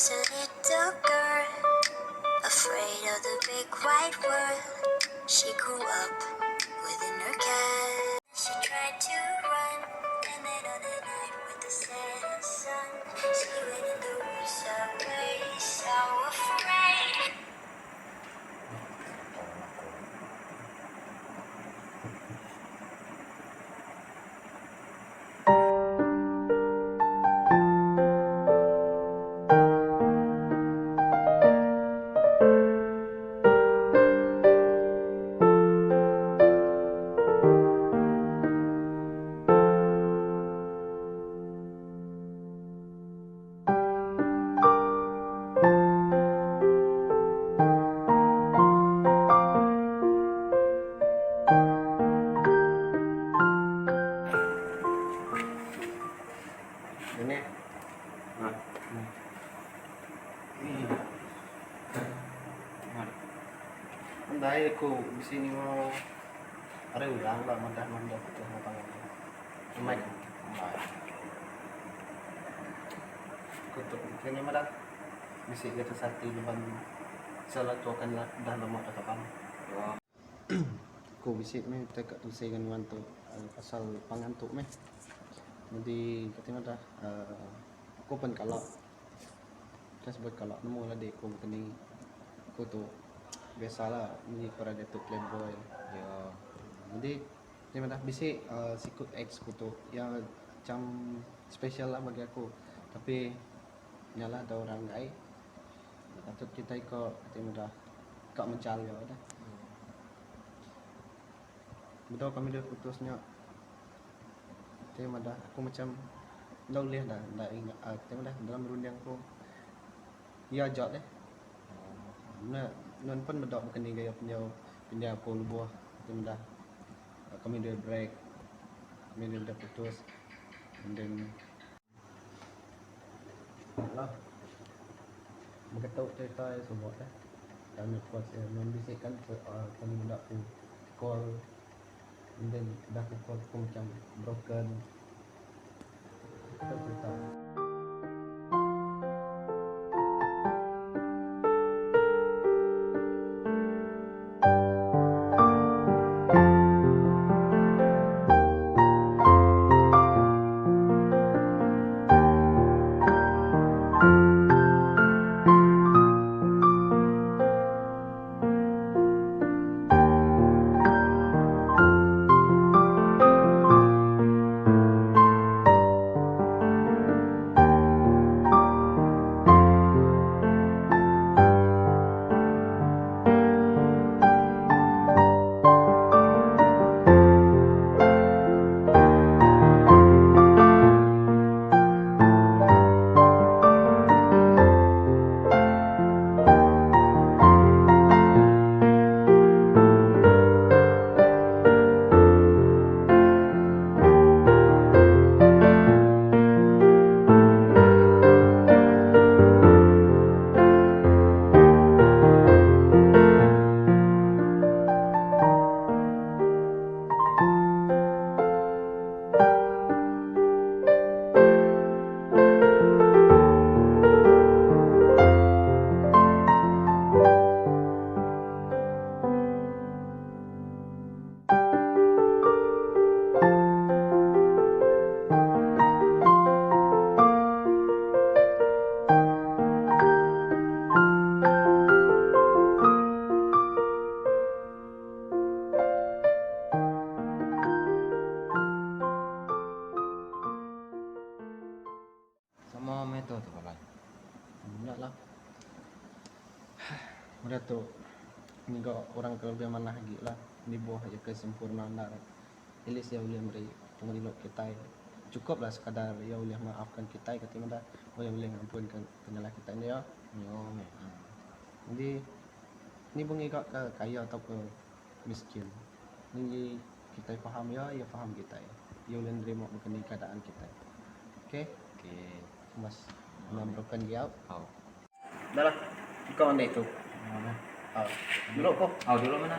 just a little girl, afraid of the big wide world. She grew up within her cat. She tried to run, and then on the night with the setting sun, she went in the woods away, so afraid. Ini. Nah. Ndai aku bisi ninga ari orang ba madah mandah tu enggau pangan iya. Amai ka amai. Ku tu kini madah bisi ga tusah ati laban selalu akan dah lama dah kaban. Ku bisi meh utai ka tusi ngan nuan tu pasal pangan tu meh. Nyadi kati madah uhh aku pen kala ka sebut kala nemu lah dik ku bekeni ku tu biasa lah munyi ku orang diatu playboy. Nyadi ti madah bisi uhh siku ex ku tu iya macam special lah bagi aku tapi nyalah da orang enggai. Patut kitai ko ti meda ka mejal iya deh. Bedau kami deh putus nya ti madah aku macam enda ulih dah enda ingat uhh ti madah dalam runding aku iya aja deh. Meh nun pun meda baka ni gaya pendiau pendiau aku lebuh ti madah kami deh break kami deh putus and then. Lah. Beketu cerita iya suba deh. Tang record iya mun bisi kan kami meda ku call and then dah ku call ku macam broken. Tu cerita. Sama meh tu tu kaban. Nya lah. Udah tu ngiga orang ke lebih manah agi lah nibuh iya ke sempurna endar. At least iya ulih meri pengerindu kitai. Cukup lah sekadar iya ulih maafkan kitai kati meda iya ulih ngampunka penyalah kitai enda iya. Nyo meh. Jadi nibuh ngiga ke kaya tauka miskin. Jadi kitai faham iya, iya faham kitai. Iya ulih nerima baka ni keadaan kitai. Okay. Okay. Mas enggau broken diau. Au. Dah lah. Kau andi tu. Mana? Au. Dulu ko. Au dulu mana?